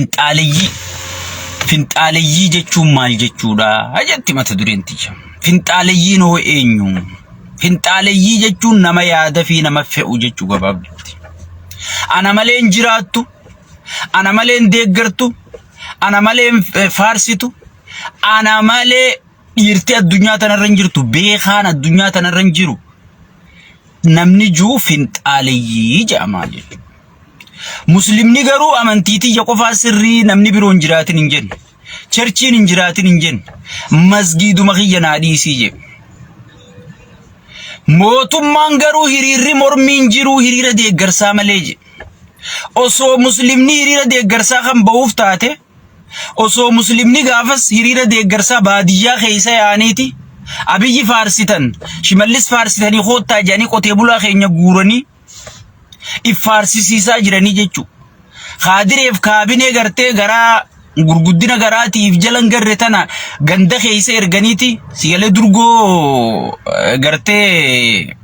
Finxaaleyyii Finxaaleyyii jechuun maal jechuudha jetti mata dureen tiyya. Finxaaleyyiin hoo eenyu? Finxaaleyyii jechuun nama yaada fi nama fe'u jechuu gabaabdutti. Ana malee hin jiraattu, ana malee hin deeggartu, ana malee hin faarsitu, ana malee dhiirti addunyaa tanarra hin jirtu, beekaan addunyaa tanarra hin jiru. Namni jiru finxaaleyyii jedhama jechuudha. Muslimni garuu amantii tiyya qofaa sirrii namni biroo hin jiraatin hin jenne. Cherchiin hin jiraatin hin jenne. Masgiiduma kiyya naa dhiisii jedhe. Mootummaan garuu hiriirri mormiin jiru hiriira deeggarsaa malee jedhe. Osoo muslimni hiriira deeggarsaa kan ba'uuf taate osoo muslimni gaafas hiriira deeggarsaa baadiyyaa keessa yaa'aniiti Abiyyi faarsitan Shimallis faarsitanii koottaa jedhanii qotee bulaa keenya guuranii if faarsisiisaa jiranii jechuudha. Kaadireef kaabinee gartee garaa gurguddina garaatiif jala hin garre tana ganda keessa erganiiti sigalee durgoo gartee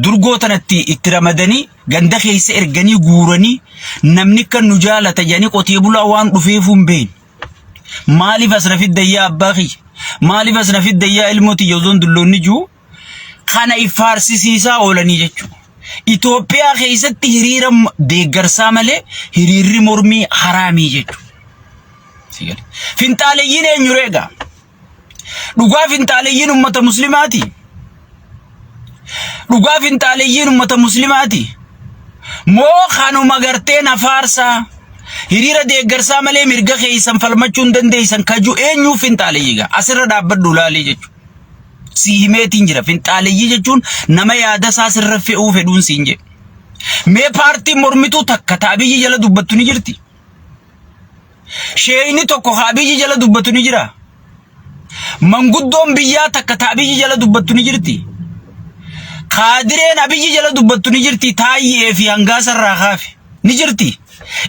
durgoo tanatti itti ramadanii ganda keessa erganii guuranii namni kan nu jaalata jedhanii qotee bulaa waan dhufeefuu hin beekne. Maaliif as na fidda yaa abbaa kiyya? Maaliif as na fidda yaa ilmoo tiyya osoon dulloonni jiru? Kana if faarsisiisaa oolanii jechuudha. Itoophiyaa keessatti hiriira deeggarsaa malee hiriirri mormii haraamii jechuudha. Finxaaleyyiin eenyu reegaa? Dhugaa finxaaleyyiin ummata muslimaati. Dhugaa finxaaleyyiin ummata muslimaati. Moo kanuma gartee na faarsaa hiriira deeggarsaa malee mirga keessan falmachuu hin dandeessan kaju eenyuuf finxaaleyyii gaa asirra dhaabbadhu laalii jechuudha. Sii himeetiin jira finxaaleyyii jechuun nama yaada isaa sirra fe'uu fedhuun siin jedhe. Mee paartiin mormituu takka ta Abiyyi jala dubbattu ni jirti. Sheeyni tokko ka Abiyyi jala dubbatu ni jira. Manguddoon biyyaa takka ta Abiyyi jala dubbattu ni jirti. Kaadireen Abiyyi jala dubbattu ni jirti. Taayyee fi hangaasa irraa kaafe ni jirti.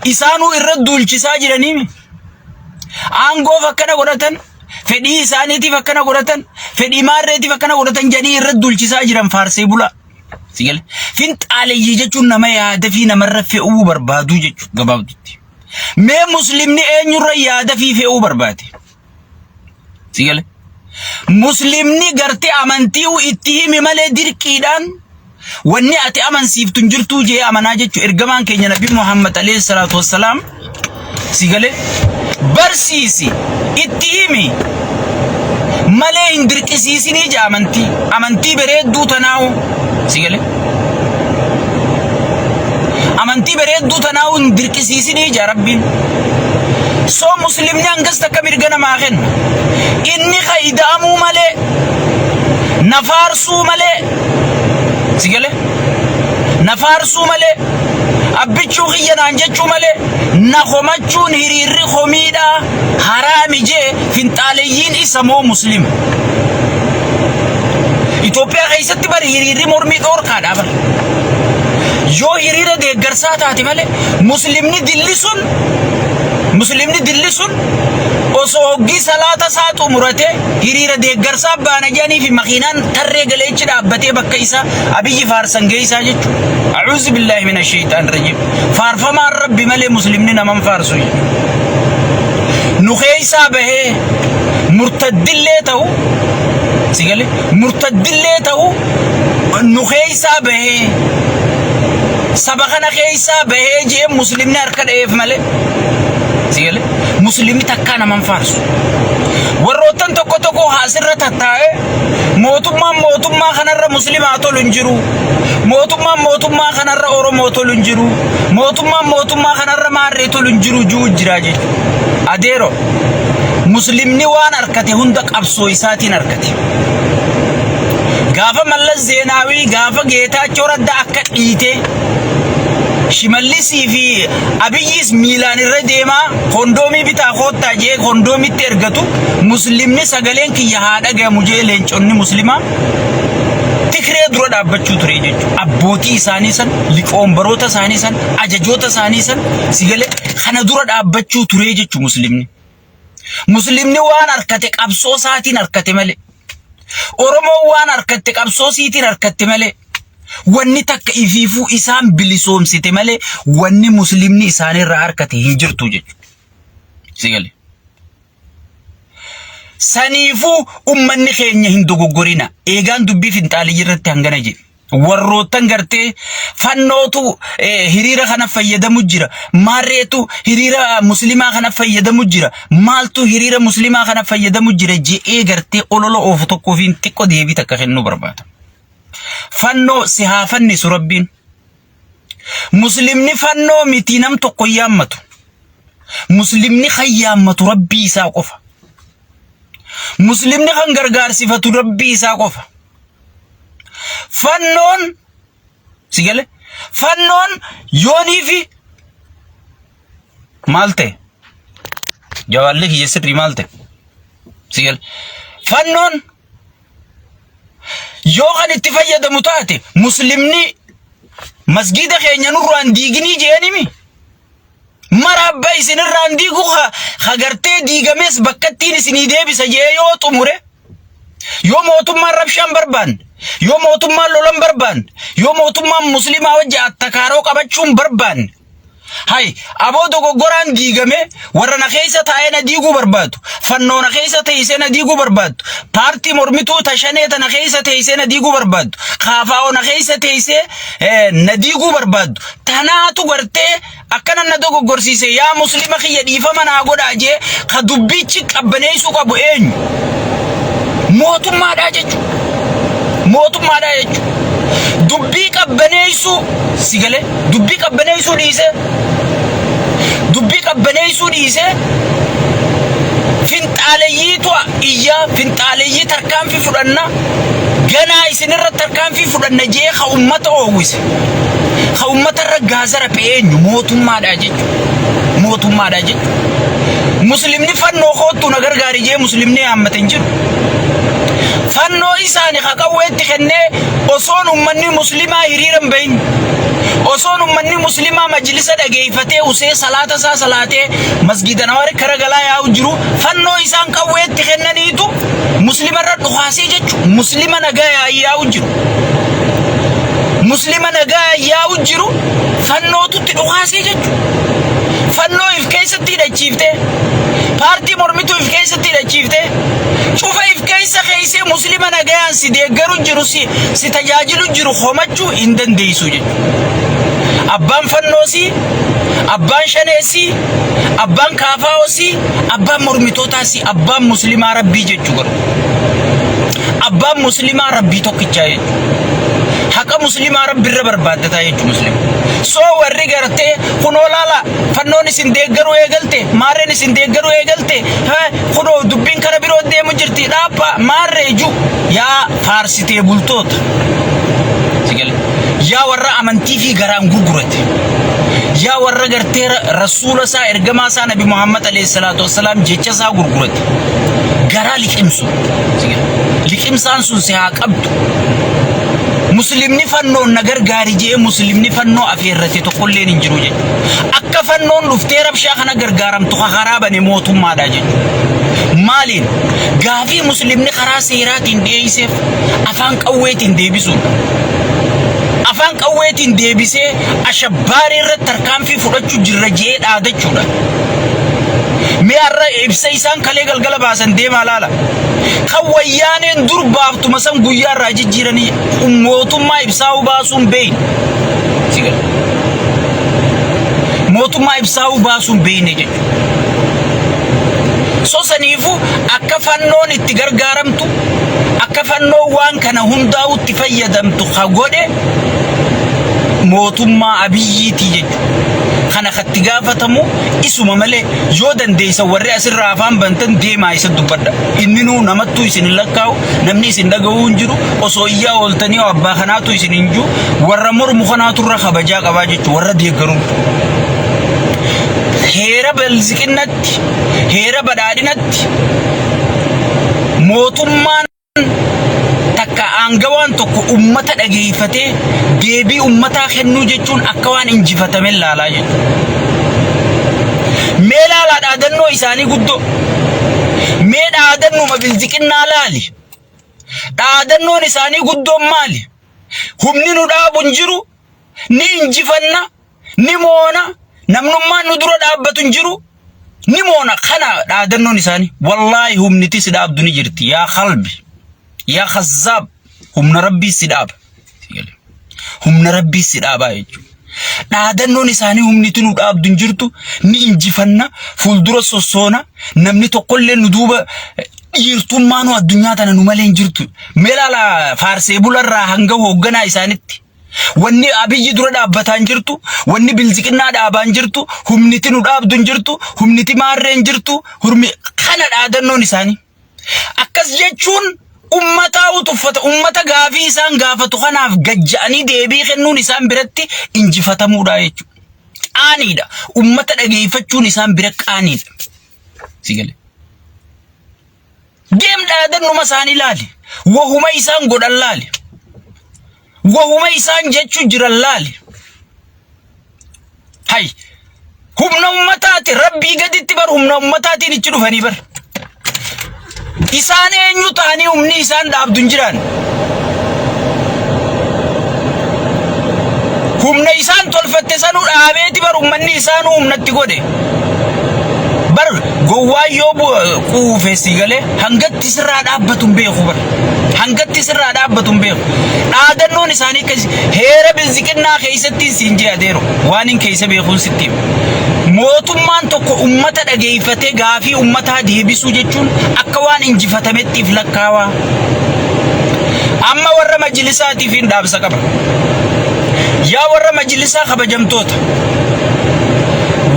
Isaanuu irra duulchisaa jiranii aangoof akkana godhatan, fedhii isaaniitiif akkana godhatan, fedhii maarreetiif akkana godhatan jedhanii irra duulchisaa jiran faarsee bulaa. Sigale. Finxaaleyyii jechuun nama yaada fi namarra fe'uu barbaaduu jechuudha gabaabdutti. Mee muslimni eenyurra yaada fi fe'uu barbaade? Sigale. Muslimni gartee amantii itti himi malee dirqiidhaan wanni ati amansiiftu hin jirtuu jee amanaa jechuudha. Ergamaan keenya Nabi Muhammad alayhi salaatu wassalaam sigale barsiisi itti himi malee hin dirqisiisinii jaa amantii. Amantii bareedduu tanaa'u sigale. Amantii bareedduu tanaa'u hin dirqisiisinii jaa Rabbiin. So muslimni hangas takka mirga namaa kenna. Inni ka ida'amuu malee na faarsuu malee si gale na faarsuu malee abbichuu kiyya naan jechuu malee na komachuun hiriirri komiidha haraami jee finxaaleyyiin isa moo muslima. Itoophiyaa keessatti bari hiriirri mormii dhoorkaadha bara. Yoo hiriira deeggarsaa taate malee muslimni dilli sun muslimni dilli sun osoo hoggii salaata isaa xumurate hiriira deeggarsaa baana jedhanii fi makiinaan tarree galee achi dhaabbatee bakka isaa Abiyyi faarsan geessaa jechuudha. A'uuzu billaahi mina shaytaan rajiim. Faarfamaan rabbi malee muslimni naman faarsu jechuudha. Nu keessaa bahee murtaddillee ta'u si galee murtaddillee ta'u nu keessaa bahee saba kana keessaa bahee jee muslimni harka dha'eef malee si galee muslimni takkaa naman faarsu. Warroottan tokko tokko asirra tattaa'ee mootummaan mootummaa kanarra muslimaa tolu hin jiru. Mootummaan mootummaa kanarra Oromoo tolu hin jiru. Mootummaan mootummaa kanarra maarree tolu hin jiru jiru jira jechuudha. Adeero muslimni waan harkate hunda qabsoo isaatiin harkate. Gaafa Mallas Zeenaawii gaafa Geetaachoo Raddaa akka dhiitee Shimallisii fi Abiyyiis miilaan irra deemaa kondoomii bitaa koottaa jee kondoomitti ergatu muslimni sagaleen kiyya haa dhagayamu jee leenconni muslimaa Tigree dura dhaabbachuu ture jechuudha. Abbootii isaanii san, liqoombaroota isaanii san, ajajoota isaanii san sigalee kana dura dhaabbachuu ture jechuudha muslimni. Muslimni waan harkate qabsoo isaatiin harkate malee. Oromoon waan harkatte qabsoo isiitiin harkatte malee. Wanni takka ifiifuu isaan bilisoomsite malee wanni muslimni isaanirraa harkate hin jirtu jechuudha. Si galee. Saniifuu ummanni keenya hin dogoggorina. Eegaan dubbii finxaaliyyi irratti hangana jedhe. Warroottan gartee fannootu hiriira kana fayyadamu jira. Maarreetu hiriira muslimaa kana fayyadamu jira. Maaltu hiriira muslimaa kana fayyadamu jira je'ee gartee olola oofu tokkoofiin xiqqoo deebii takka kennuu barbaada. Fannoo si haa fannisu Rabbiin. Muslimni fannoo miti nam tokko hin yaammatu. Muslimni kan yaammatu Rabbii isaa qofa. Muslimni kan gargaarsifatu Rabbii isaa qofa. Fannoon si gale fannoon yoonii fi maal ta'e jawaalli kiyya sirrii maal ta'e si gale fannoon yoo kan itti fayyadamu taate muslimni masgiida keenya nurraan diiginii je'animi mara abba isinirraan diigu ha gartee diigames bakkattiin isinii deebisa je'ee yoo xumure yoo mootummaan rabshaan barbaanne yoo mootummaan lolan barbaanne yoo mootummaan muslimaa wajji attakaaroo qabachuun barbaanne Hay, aboo dogoggoraan diigame warra na keessa taa'ee na diiguu barbaadu, fannoo na keessa teessee na diiguu barbaaddu, paartii mormituu tashanee tana keessa teessee na diiguu barbaaddu, kaafaa'oo na keessa teessee na diiguu barbaaddu. Tanaatu gartee akkana na dogoggorsiise yaa muslima kiyya dhiifama naa godhaa jee ka dubbichi qabbaneessuu qabu eenyu? Mootummaadhaa jechuudha. Mootummaadhaa jechuudha. Dubbii qabbaneessuu si galee dubbii qabbaneessuu dhiisee dubbii qabbaneessuu dhiisee finxaaleyyiitu iyyaa finxaaleyyii tarkaanfii fudhanna ganaa isinirra tarkaanfii fudhanna jee ka ummata oowwise ka ummatarra gaazara eenyu mootummaadha jechuudha mootummaadha jechuudha muslimni fannoo koottu na gargaari jee muslimni yaammate hin jiru fannoo isaani ka qawweetti kennee osoon ummanni muslimaa hiriira hin bahin osoon ummanni muslimaa majlisa dhageeyfatee usee salaata isaa salaatee masgiida nawaari kara galaa yaa'u jiru fannoo isaan qawweetti kennaniitu muslimarra dhukaasee jechu muslima nagaa yaa'u jiru muslima nagaa yaa'u jiru fannootutti dhukaasee jechu fannoo if keessatti hidhachiiftee paartii mormituu if keessatti hidhachiiftee cufa if keessa keessee muslima nagayaan si deeggaru jiru si si tajaajilu jiru homachuu hin dandeessu jechuudha. Abbaan fannoosii, abbaan shaneessii, abbaan kaafaa'oosii, abbaan mormitootaasii, abbaan muslimaa rabbii jechuu garuu. Abbaan muslimaa rabbii tokkichaa jechuudha. Haqa muslimaa rabbi irra barbaaddataa jechuudha muslima. Soo warri gartee kunoo laala fannoon isin deeggaruu eegalte maarreen isin deeggaruu eegalte kunoo dubbiin kara biroo deemu jirti dhaabbaa maarree ju yaa faarsitee bultoota. Si gale? Yaa warra amantii fi garaan gurgurate. Yaa warra gartee rasuula isaa ergamaa isaa Nabi Muhammad alayhi salaatu wassalaam jecha isaa gurgurate. Garaa liqimsu. Si gale? Liqimsaan sun si haa qabdu. Muslimni fannoon na gargaari je'ee muslimni fannoo afeerrate tokkolleen hin jiru jechuudha. Akka fannoon dhuftee rabshaa kana gargaaramtu ka karaa bane mootummaadha jechuudha. Maaliin? Gaafii muslimni karaa seeraatiin dhiyeesseef afaan qawweetiin deebisuudha. Afaan qawweetiin deebisee ashabbaarii irratti tarkaanfii fudhachuu jirra je'ee dhaadachuudha. Mee har'a ibsa isaan kalee galgala baasan deemaa laala. Kan wayyaaneen dur baaftuma san guyyaa irraa jijjiiranii mootummaa ibsaa'uu baasuun beeyne. Si gala. Mootummaa ibsaa'uu baasuun beeyne jechuudha. So saniifuu akka fannoon itti gargaaramtu akka fannoon waan kana hundaa'u itti fayyadamtu ka godhe mootummaa Abiyyiiti jechuudha. Kana katti gaafatamu isuma malee yoo dandeessan warri asirraa afaan bantan deemaa isa dubbadha. Inninuu namattuu isin hin lakkaa'u namni isin dhaga'uu hin jiru osoo iyyaa ooltanii abbaa kanaatu isin hin jiru warra mormu kanaatu irra kabajaa qabaa jechuudha warra deeggaruun. Heera biltsiginnatti heera badhaadhinatti mootummaan takka aangawaan tokko ummata dhageeffatee deebii ummataa kennuu jechuun akka waan injifatame laalaa jechuudha. Mee laalaa dhaadannoo isaanii guddoo. Mee dhaadannuma biltsiginnaa laali. Dhaadannoon isaanii guddoon maali? Humni nu dhaabu hin jiru. Ni injifanna. Ni moona. Namnummaan nu dura dhaabbatu hin jiru. Ni moona. Kana dhaadannoon isaanii. Wallaahi humniti si dhaabdu ni jirti. Yaa kalbi. Yaa khazzaab. Humna rabbii si dhaaba. Humna rabbii si dhaabaa jechuudha. Dhaadannoon isaanii humniti nu dhaabdu hin jirtu. Ni injifanna. Fuuldura sossoona. Namni tokkollee nu duuba dhiirtummaa nu addunyaa tana nu malee hin jirtu. Mee ilaala faarsee bularraa hanga hoogganaa isaanitti. Wanni Abiyyi dura dhaabbataa hin jirtu, wanni bilziqinnaa dhaabaa hin jirtu, humniti nu dhaabdu hin jirtu, humniti maarree hin jirtu, hurmi kana dhaadannoon isaanii. Akkas jechuun ummataa utuffata, ummata gaafii isaan gaafatu kanaaf gajja'anii deebii kennuun isaan biratti injifatamuudha jechuudha. Qaaniidha. Ummata dhageeffachuun isaan bira qaaniidha. Si galee. Deem dhaadannuma isaanii laali. Wahuma isaan godhan laali. Wahuma isaan jechuu jiran laali. Hay. Humna ummataati rabbii gaditti bar humna ummataatiin ichi dhufanii bar. Isaan eenyu ta'anii humni isaan dhaabdu hin jiran. Humna isaan tolfatte sanuu dhaabeeti bar ummanni isaanuu humnatti godhe. Bar gowwaan yoo quufe si galee hangatti sirraa dhaabbatu hin beeku bar. Hangatti sirraa dhaabbatu hin beeku. Dhaadannoon isaanii akkas heera bilziqinnaa keessatti siin jee adeero waan hin keessa beekuun sitti hima. Mootummaan tokko ummata dhageeffatee gaafii ummataa deebisuu jechuun akka waan injifatamettiif lakkaawaa. Amma warra majlisaatiif hin dhaamsa qaba. Yaa warra majlisaa kabajamtoota.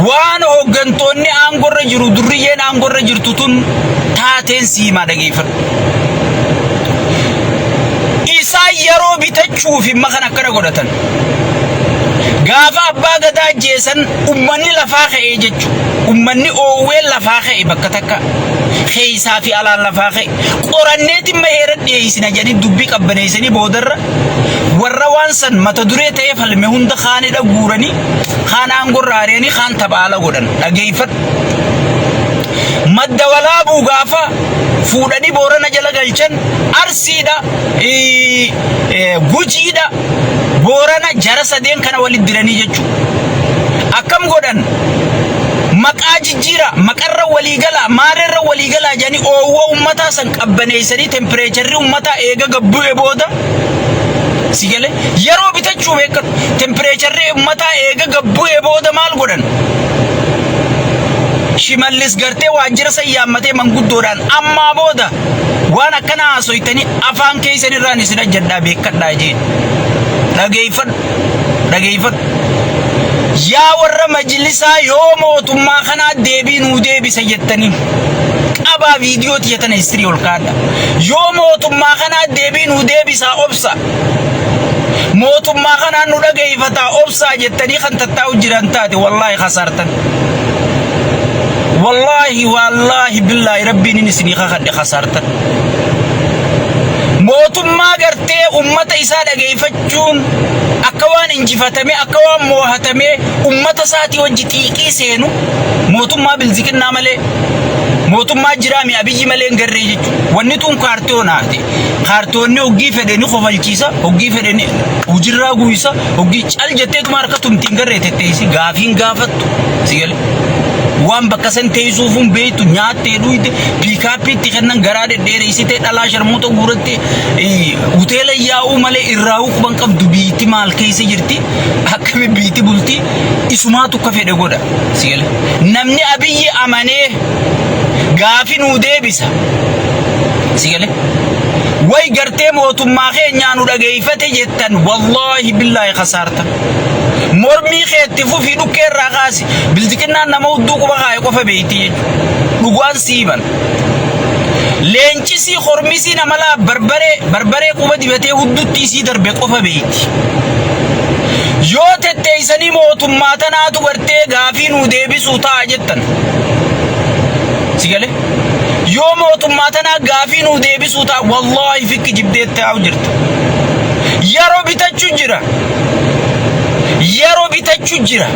Waan hooggantoonni aangorra jiru durriyyeen aangorra jirtu tun taateen siimaa dhageeffadhu. Isaan yeroo bitachuuf himma kan akkana godhatan. Gaafa abbaa gadaa ajjeesan ummanni lafaa ka'ee jechuudha. Ummanni oowwee lafaa ka'e bakka takka. Keessaa fi alaan lafaa ka'e. Qoranneetiin ma heera dhiyeessina jedhanii dubbii qabbaneessanii boodarra warra waan san mata duree ta'ee falme hunda kaanidha guuranii kaan aangorra ari'anii kaan tapha ala godhan. Dhageeffadhu. Madda walaabuu gaafa fuudhanii Boorana jala galchan Arsiidha, Gujiidha, Boorana jara sadeen kana walitti diranii jechuudha. Akkam godhan? Maqaa jijjiira, maqarra walii galaa, maarreerra walii galaa jedhanii oowwa ummataa san qabbaneessanii tempireecharri ummataa eega gabbu'e booda si galee yeroo bitachuu beekadhu. Tempireecharri ummataa eega gabbu'e booda maal godhan? Shimallis gartee waajjira san yaammatee manguddoodhaan ammaa booda waan akkana haasoytanii afaan keessan irraan isin ajjadhaa beekadhaa jeen. Dhageeffadhu. Dhageeffadhu. Yaa warra majlisaa yoo mootummaa kanaa deebii nuu deebisa jettanii qabaa viidiyoo tiyya tana histirii ol kaadha. Yoo mootummaa kanaa deebii nuu deebisaa obsa. Mootummaa kanaan nu dhageeffataa obsaa jettanii kan tattaa'u jiran taate wallaahi kasaartan. Wallaahi wallaahi billaahi rabbiin inni isinii kakadhe kasaartan. Mootummaa gartee ummata isaa dhageeffachuun akka waan injifatamee akka waan moohatamee ummata isaatii wajji xiiqii seenu mootummaa bilziqinnaa malee mootummaa jiraami Abiyyi malee hin garree jechuudha. Wanni tun kaartoonaati. Kaartoonni hoggii fedhe ni kofalchiisa, hoggii fedhe ni hujirraa guuyisa, hoggii cal jetteetuma harka tumti hin garree tetteessi gaafiin gaafattu si gale. Waan bakka san teessuuf hin beektu nyaattee dhuyte piikaappii itti kennan garaa dhedheereessitee dhalaa sharmuuta guuratte hoteela yaa'uu malee irraa quban qabdu biitti maal keessa jirti akkami biitti bulti isumaatu akka fedhe godha si gale. Namni Abiyyi amanee gaafi nuu deebisa. Si gale? Way gartee mootummaa keenyaa nu dhageeffate jettan wallaahi billaahi kasaarta. Mormii keetti fufii dhukkee irraa kaasi. Bilxiqinnaan nama hudduu quba kaa'e qofa beekti jechuudha. Dhugaan siiban. Leencisii hormisii nama laa barbaree barbaree quba dibatee huddutti isii darbe qofa beekti. Yoo tetteessanii mootummaa tanaatu gartee gaafii nuu deebisuu ta'a jettan. Si galee? Yoo mootummaa tanaa gaafii nuu deebisuu ta'a wallaahi fikki jibdee taa'u jirta. Yeroo bitachuu jira. Yeroo bitachuu jira.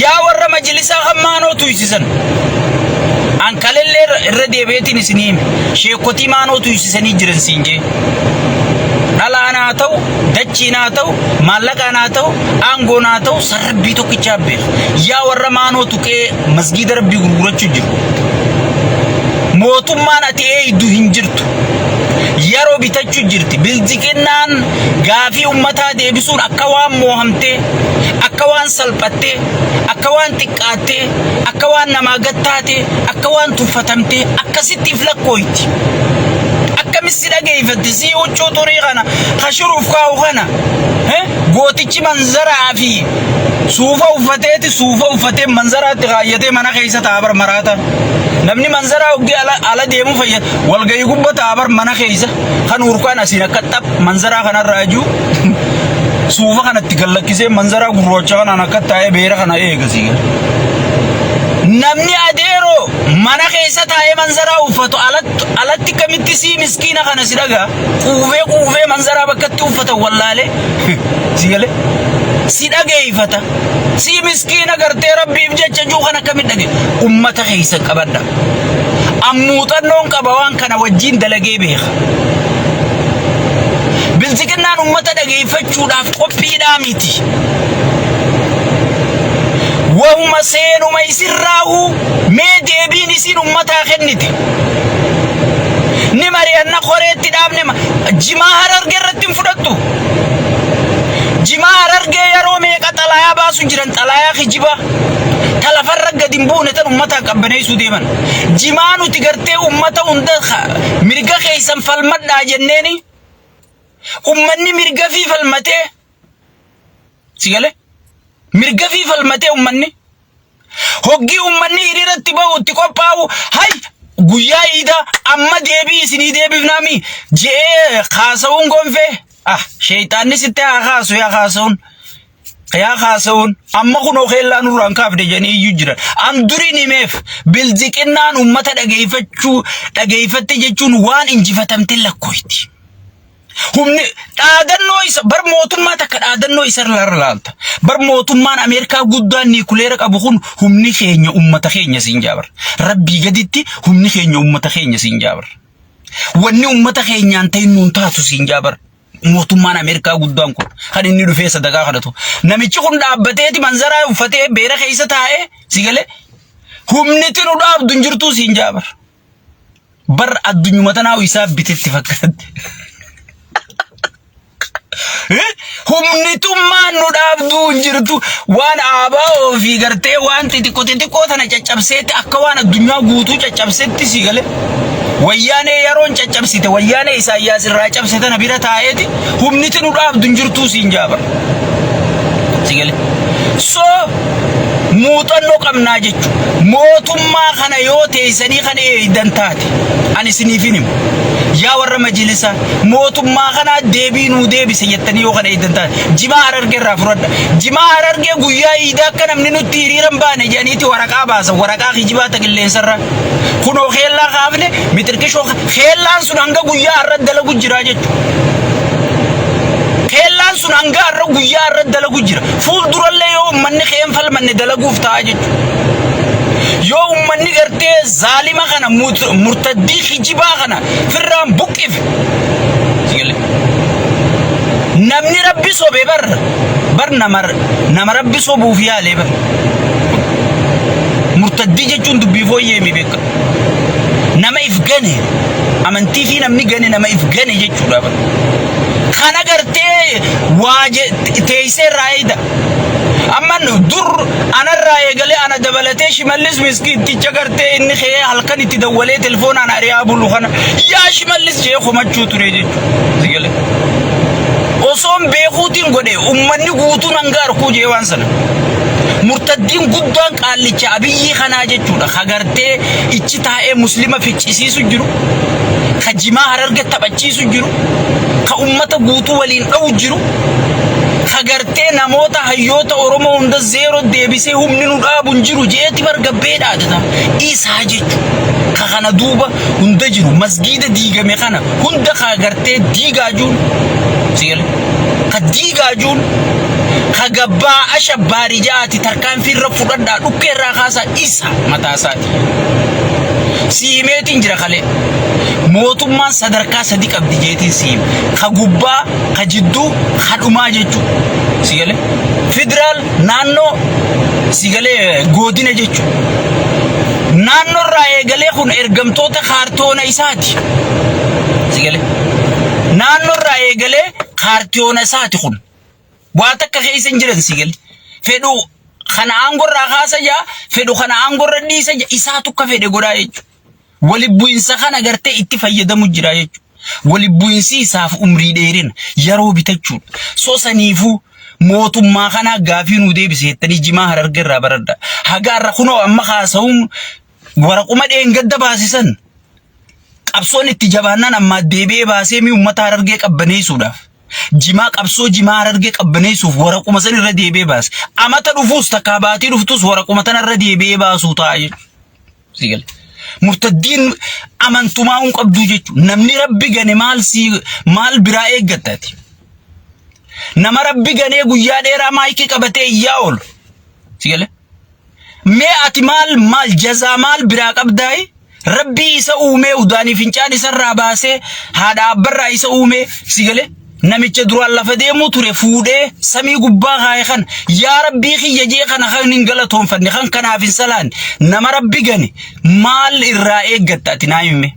Yaa warra majlisaa kan maanoo tuysisan. An kalellee irra deebi'eetiin isin hime. Sheekotii maanoo tuysisanii jiran siin jee. Dhalaan haa ta'u, Sochiin haa ta'u, maallaqaan haa ta'u, aangoon haa ta'u, san Rabbii tokkichaa beeka. Yaa warra maanoo tuqee masgiida Rabbii gurgurachuu jiru. Mootummaan ati eeydu hin jirtu. Yeroo bitachuu jirti. Bilxiginnaan gaafii ummataa deebisuun akka waan moohamtee, akka waan salphattee, akka waan xiqqaattee, akka waan namaa gad taatee, akka waan tuffatamtee akkasitti if lakkooyti. Akkamitti si dhageeffatti si huccuu xurii kana kashuruuf kaa'u kana gootichi manzaraa fi suufa uffateeti suufa uffatee manzaraatti kaayyatee mana keessa taa'a bar maraata. Namni manzaraa hoggii ala, ala deemuu fayyada walgahii gubba taa'a bar mana keessa kan urkaan asiin akka xaph manzaraa kanarraa jiru suufa kanatti gallakkisee manzaraa gurraacha kanaan akka taa'ee beera kana eega sii gala. Namni adeeroo mana keessa taa'ee manzaraa uffatu alatti kamitti sii miskiina kana si dhagaa quufee quufee manzaraa bakkatti uffatan wallaalee si galee si dhageeffata sii miskiina gartee rabbiif jecha juu kana akkamitti dhage ummata keessa qabadha. Ammuuxannoon qaba waan kana wajjin dalagee beeka. Bilxiginnaan ummata dhageeffachuudhaaf qophiidhaa miti. Wahuma seenuma isirraahu mee deebiin isin ummataa kennite. Ni mari'anna koreetti dhaabne jimaa Harargee irratti hin fudhattu. Jimaa Harargee yeroo meeqa xalaayaa baasu jiran xalaayaa kijibaa. Ta lafarra gadi hin buune tan ummataa qabbaneessuu deeman. Jimaa nuti gartee ummata hunda mirga keessan falmadhaa jenneeni ummanni mirga fi falmatee si galee mirga fi falmatee ummanni hoggii ummanni hiriiratti bahu itti qophaa'u hay guyyaa iidaa amma deebii isinii deebifnaami je'ee kaasa'uun gonfee ah sheeyxaanni sitti haa kaasu yaa kaasa'uun yaa kaasa'uun amma kunoo keellaa nurraan kaafde jedhanii iyyuu jiran an duriin himeef bilxiqinnaan ummata dhageeffachuu dhageeffatte jechuun waan injifatamte lakkooyti. Humni dhaadannoo isa bar mootummaa takka dhaadannoo isa irra laalta. Bar mootummaan Ameerikaa guddaan niikuleera qabu kun humni keenya ummata keenya siin jaabar. Rabbii gaditti humni keenya ummata keenya siin jaabar. Wanni ummata keenyaan ta'in nuun taatu siin jaabar. Mootummaan Ameerikaa guddaan kun kan inni dhufee sadaqaa kadhatu. Namichi kun dhaabbateeti manzaraa uffatee beera keessa taa'ee si galee humniti nu dhaabdu hin jirtuu siin jaabar. Bar addunyuma tanaa isaa bitetti fakkaatti. Humnitummaan nu dhaabduu hin jirtu waan aabaa ofii gartee waan xixiqqoo xixiqqoo tana caccabseetti akka waan addunyaa guutuu caccabsetti si gale. Wayyaanee yeroon caccabsite wayyaanee Isaayyaas irraa cabse tana bira taa'eeti humniti nu dhaabdu hin jirtuu siin jaabar. Si gale. So muuxannoo qabnaa jechuudha. Mootummaa kana yoo teessanii kan eeydan taate ani isiniif hin himu. Yaa warra majlisa mootummaa kanaa deebii nuu deebise jettanii yoo kana eeydan taate jimaa Harargee irraa fudhadha. Jimaa Harargee guyyaa iidaa akka namni nutti hiriira hin baane jedhaniiti waraqaa baasan waraqaa kijibaa ta qilleensarra. Kunoo keellaa kaafne mixirqishoo keellaan sun hanga guyyaa har'a dalagu jira jechuudha. Keellaan sun hanga har'a guyyaa har'a dalagu jira. Fuuldurallee yoo uummanni keen falmanne dalaguuf ta'a jechuudha. Yoo uummanni gartee zaalima kana murtaddii kijibaa kana firraan buqqife. Namni rabbi sobe bar bar nama nama rabbi sobuuf yaalee bar. Murtaddii jechuun dubbii fooyyee mi beeka. Nama if gane amantii fi namni gane nama if gane jechuudha bar. Kana gartee waa teessee irraa eeyda. Amma dur anarraa eegalee ana dabalatee Shimallis miskiinticha gartee inni ka'ee halkan itti dawwalee telefoonaan ari'aa bulu kana yaa Shimallis jee komachuu ture jechuudha. Si galee? Osoon beekuutiin godhe ummanni guutuun hanga arkuu jee waan sana. Murtaddiin guddaan qaallicha Abiyyii kanaa jechuudha. Ka gartee ichi taa'ee muslima ficcisiisu jiru. Ka jimaa Hararge taphachiisu jiru. Ka ummata guutuu waliin dha'u jiru. Ka gartee namoota hayyoota Oromoo hunda zeeroo deebisee humni nu dhaabu hin jiru jeeti bar gabbee dhaadata. Isaa jechuudha. Ka kana duuba hunda jiru masgiida diigame kana hunda ka gartee diigaa jiru. Si galee? Ka diigaa jiru ka gabbaa asha baarijaati tarkaanfii irra fudhadhaa dhukkee irraa kaasaa isa mataa isaati. Si himeetiin jira kalee. Mootummaan sadarkaa sadi qabdi jeetiin si hime. Ka gubbaa, ka jidduu, ka dhumaa jechuudha. Si galee? Federaal, naannoo, si galee godina jechuudha. Naannoo irraa eegalee kun ergamtoota kaartoona isaati. Si galee? Naannoo irraa eegalee kaartoona isaati kun. Waa takka keessa hin jiran si galee. Fedhu kana aangorraa kaasa jaa, fedhu kana aangorra dhiisa jaa, isaatu akka fedhe godhaa jechuudha. Wali bu'insa kana gartee itti fayyadamu jira jechuudha. Wali bu'insi isaaf umrii dheerina yeroo bitachuudha. So saniifuu mootummaa kanaa gaafii nuu deebise jettanii jimaa Harargee irraa baradha. Hagaarra kunoo amma haasa'uun waraquma dheengadda baasisan qabsoon itti jabaannaan ammaa deebi'ee baasee mi uummata Harargee qabbaneessuudhaaf. Jimaa qabsoo jimaa Harargee qabbaneessuuf waraquma san irra deebi'ee baase. Amata dhufuus takkaa baatii dhuftus waraquma tana irra deebi'ee baasuu ta'a jechuudha. Si gale. Murtaddiin amantumaa hin qabduu jechuudha. Namni rabbi gane maal si maal biraa eeggattati? Nama rabbi ganee guyyaa dheeraa maayikii qabatee iyyaa oolu. Si gale. Mee ati maal maal jazaa maal biraa qabdaayi? Rabbii isa uumee udaanii fincaan isarraa baasee haadha abbarraa isa uumee si gale. Namicha duraan lafa deemuu ture fuudhee samii gubbaa kaa'e kana yaa rabbii kiyya jee kana kan hin galatoonfanne kan kanaaf hin salaanne nama rabbi gane maal irraa eeggatta ati naa hime.